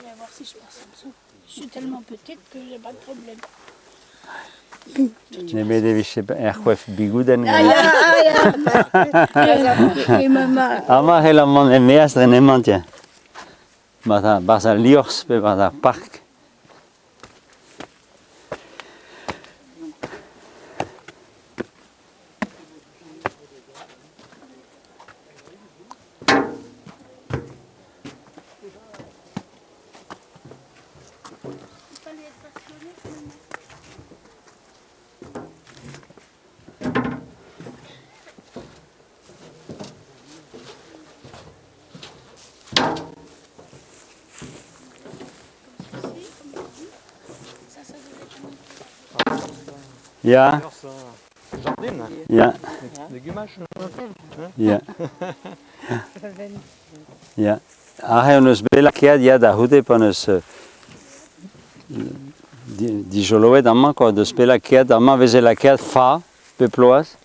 Je vais voir si je passe en dessous. Je suis tellement petite que j'ai pas de problème. Nemet e vije er c'hoef bigoudenn. Ah ya, ah ya. Et maman. Amañ e c'hell mont er-maez dre emañ, tiens. Barzh al liorzh pe barzh ar park. Ya. Ya. Ya. Ya. Aze hon eus bet lakaet ya da c'houde pa 'neus dijoloet amañ kwa, deus bet lakaet amañ veze lakaet fa bep bloaz.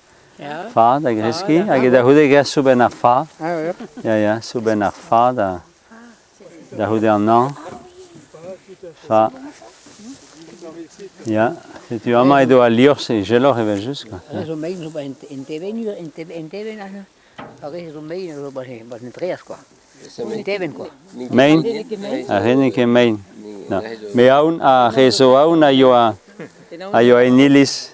Fa da greskiñ hag da c'houde graet soubenn ar fa. Ya ya, soubenn ar fa da da c'houde an hañv. Fa. Ya, setu amañ edo al liorzh izeloc'h evel-just kwa. Ar re zo mein zo 'ba en tevenn en tevenn aze. Ar re zo mein zo 'ba en traezh kwa. En tevenn kwa. Mein? Ar re n'eo ket mein. Na. Me aon, ar re zo aon a yoa a yoa en iliz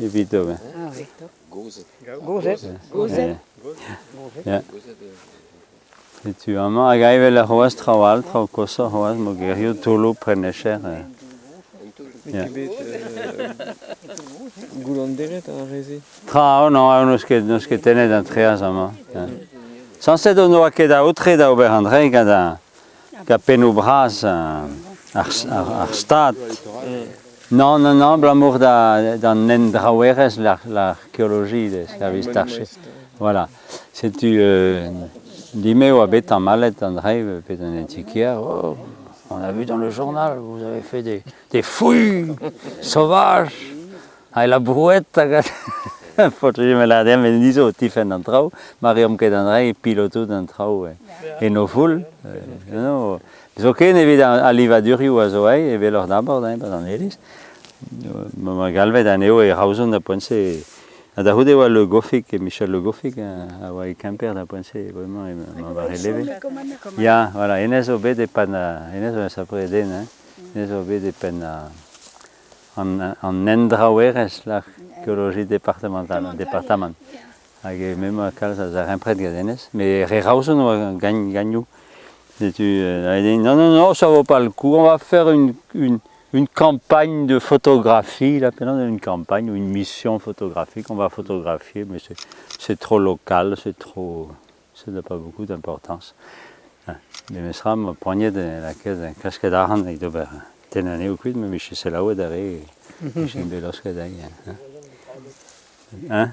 evit ober. Ah oui. Gozed. Gozed. Gozed. Ya. Setu amañ hag evel ar c'hoazh traoù all, traoù koshoc'h c'hoazh, mogerioù, toulloù, prenecher. N'eo ket bet goullonderet ar re-se? Tra, oh non, n'eus ket, n'eus ket tennet an traezh amañ. Sañset on n'oa ket aotre da ober an dra gant ar gant pennoù bras ar, ar, ar stad. Non, non, non, abalamour da, d'an hendraouerezh, l'archéologie, de service d'archi. Voilà. Setu dime oa bet tamallet an dra bet an antiquaire. Oh, on a vu dans le journal, vous avez fait des, des fouilles sauvages ha la brouette hag Faotr me lâr dezhañ met ni zo o tifenn an traoù, ma reomp ket an dra e piloto d'an traoù en o foull. No, zoken evit al livadurioù a zo aet evel oc'h d'abord hein, 'barzh an iliz. Ma galvet anezho e Raozon da poent-se. Ha da c'houde e oa Le Goffic, Michel Le Goffic a oa e Kemper da poent-se bremañ emañ war e leve. Ya, voilà, hennezh zo bet e penn hennezh zo un sapre den hein. Hennezh zo bet e penn an, an hendraouerezh, l'archéologie départementale, departamant. Hag me 'moa kalz a zarempred gant hennezh. Mais re Raozon oa gagnoù. Setu, non, non, non, ça vaut pas le coup, on va faire une, une, une campagne de photographie, là, une campagne ou une mission photographique, on va photographier, mais c'est trop local, c'est trop, ça n'a pas beaucoup d'importance. Memestra ma poaniet lakaet klasket arc'hant evit ober tennañ anezho kuit, ma vije selaouet ar re vije bet laosket aze. Hein?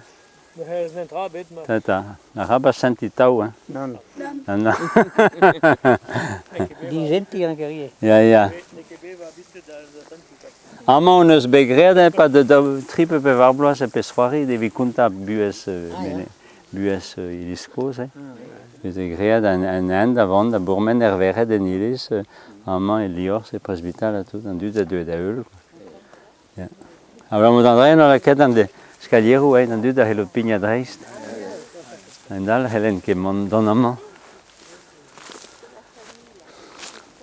Ta ta, arabat sentiñ tav hein. Nann. Nann. Disentiñ a ranker Ya ya. Amañ hon eus bet graet e-pad daou, tri pe pevar bloaz e pezh c'hoari evit kontañ buhez buhez iliz kozh. Hein. Veze graet an, an hent da vont da bourmen er vered en iliz, amañ e liorzh, e presbital ha tout, an dud a deue da heul. Ya. Abalamour d'an dra eo lakaet an skalieroù hein, an dud a c'hello pignat dreist. Un all c'hellent ket mont dont amañ.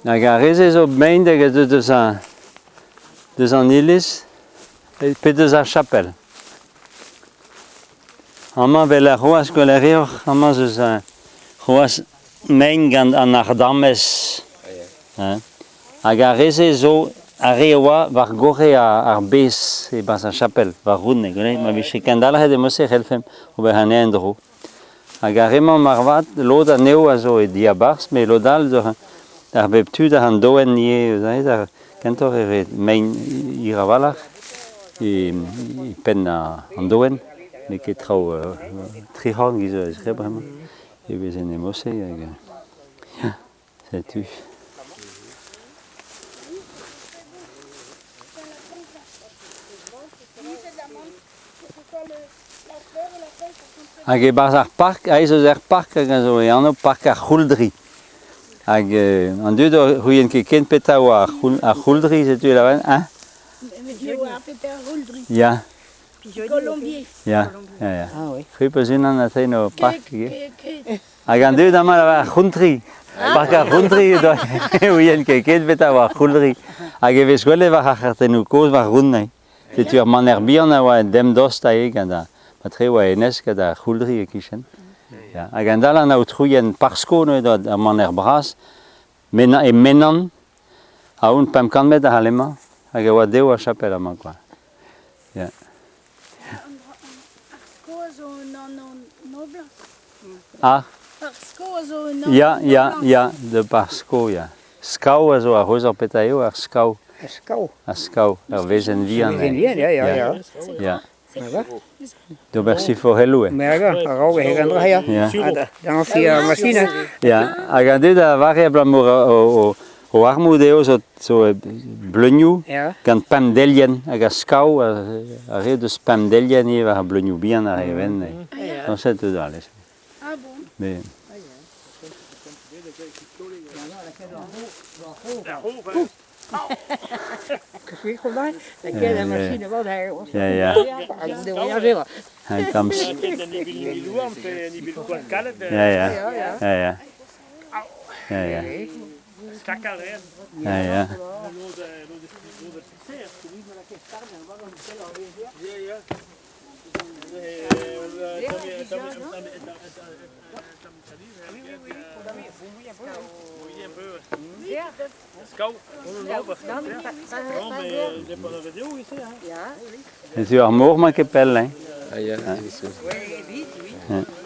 Hag ar re-se zo mein hag a deu deus, a, deus an iliz pe deus ar chapel. Amañ 'vel ar c'hoazh gwell a reoc'h, amañ 'z eus c'hoazh mein gant an ardamez. Hein. Hag ar re-se zo ar re a oa war gorre ar bez e-barzh ar chapel, war roun, gwelet, ma vije kendalc'het e-mod-se e c'hellfemp ober anezhañ en-dro. Hag ar re-mañ moarvat, lod anezho a zo e diabarzh, met lod all zo ar bep tu da an doenn ivez, kentoc'h e vez mein hir a-walc'h e penn an doenn, n'eo ket traoù tric'horn giz a vez graet bremañ, e vez en emo-se hag setu. Hag e-barzh ar park, aes eus ar park hag a zo e anv Park ar C'houldri. Hag an dud c'houien ket ken petra oa ar c'houldri, setu e lavaren, hein? Me oa petra ar c'houldri. Ya. Colombier. Ya, ya, ya. Ah oui. C'hwi peus unan a o park ivez. Ket, Hag an dud amañ lavar ar c'hountri. Park ar c'hountri, ouien ket ket petra oa ar c'houldri. Hag e vez gwelet war ar c'hartennoù kozh war round, hein. Setu ur maner bihan a oa demdost aze gant ar matre oa hennezh gant ar c'houldri e-kichen. Ya. Hag an dal an aotrouien Parsko neuze doa ar maner bras e Menan, a-hont 500 metr ac'halemañ, hag e oa dezho ar chapel amañ kwa. Ya. Ar sko a zo un anv noblañs. Ah. Ar sko a zo un anv Ya, ya, ya, de Parsko, ya. Skav a zo ar c'hozh petra eo ar skav. Ar skav. Ar skav, ur wezenn vihan. Wezenn vihan, ya, ya, ya. Ya. D'ober siforelloù, Me a a-raok e an dra, ya. Ya. Da ar machine. Ya, hag an dud a vare abalamour o armoù dezho zo bleunioù gant pemp delienn hag ar skav a re deus pemp delienn ivez war ar bleunioù bihan ar re wenn. Sañset deus alez. Ah bon. Mais Ya, ya. Un tamm Ya, ya. Ya, ya. Ya, ya. Ya, ya. Setu ar mor 'mañ ket pell, hein. Ah ya, Ya.